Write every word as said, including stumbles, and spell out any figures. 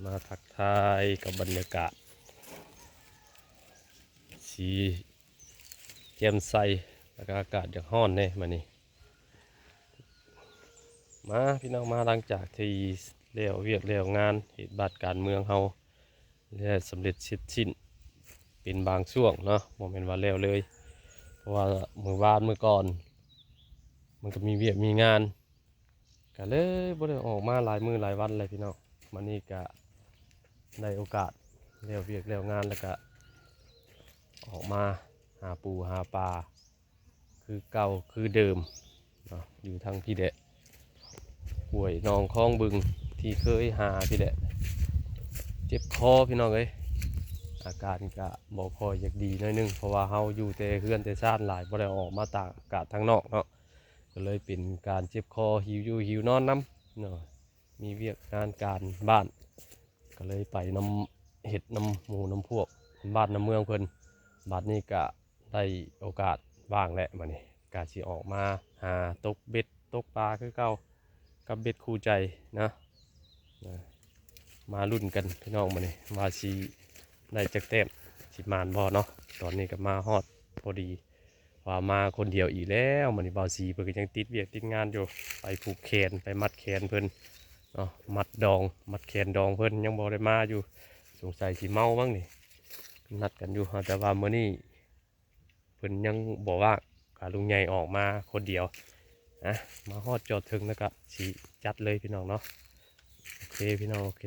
มาทักทายกับบรรยากาศ สีแจ่มใส แล้วก็อากาศอยากฮ้อนแน่มานี่ มาพี่น้องมา หลังจากที่แล้วเวียกแล้วงานเหตุบาทการเมืองเฮา และสำเร็จเสร็จสิ้นเป็นบางช่วงเนาะ บ่แม่นว่าแล้วเลย เพราะว่ามื้อวานมื้อก่อน มันก็มีเวียกมีงาน ก็เลยบ่ได้ออกมาหลายมื้อหลายวันเลยพี่น้อง มานี่ก็ได้โอกาสแล้วเวียกแล้วงานแล้วก็ออกมาหาปูหาปลาคือเก่าคือเดิมเนาะ อยู่ทางพี่แหละ ห้วยหนองคลองบึงที่เคยหาพี่แหละ เจ็บคอพี่น้องเอ้ย อาการก็บ่ค่อยอยากดีหน่อยนึง เพราะว่าเฮาอยู่แต่เฮือนแต่ซานหลาย บ่ได้ออกมาตากอากาศทางนอกเนาะ ก็เลยเป็นการเจ็บคอ หิวอยู่หิวนอนนำเนาะ มีเวียกงานการบ้าน ก็เลยไปนำ เฮ็ดนำหมู่นำพวก บ้านนำเมืองเพิ่น บัดนี้ก็ได้โอกาสว่างแล้ว บัดนี้ก็สิออกมาหาตกเบ็ดตกปลาคือเก่า กับเบ็ดคู่ใจนะ นะ มาลุ้นกันพี่น้อง บัดนี้ว่าสิได้จักแต้ม สิหมานบ่เนาะ ตอนนี้ก็มาฮอดพอดี ว่ามาคนเดียวอีกแล้ว บัดนี้บ่าวสีเพิ่นก็ยังติดเวียกติดงานอยู่ ไปผูกแขน ไปมัดแขนเพิ่นเนาะ มัดดอง มัดแขนดองเพิ่นยังบ่ได้มาอยู่ สงสัยสิเมามั้งนี่ นัดกันอยู่ แต่ว่ามื้อนี้เพิ่นยังบ่ว่าง ก็ลุงใหญ่ออกมาคนเดียว อ่ะ มาฮอดจอดถึงแล้วก็สิจัดเลยพี่น้องเนาะ โอเคพี่น้อง โอเค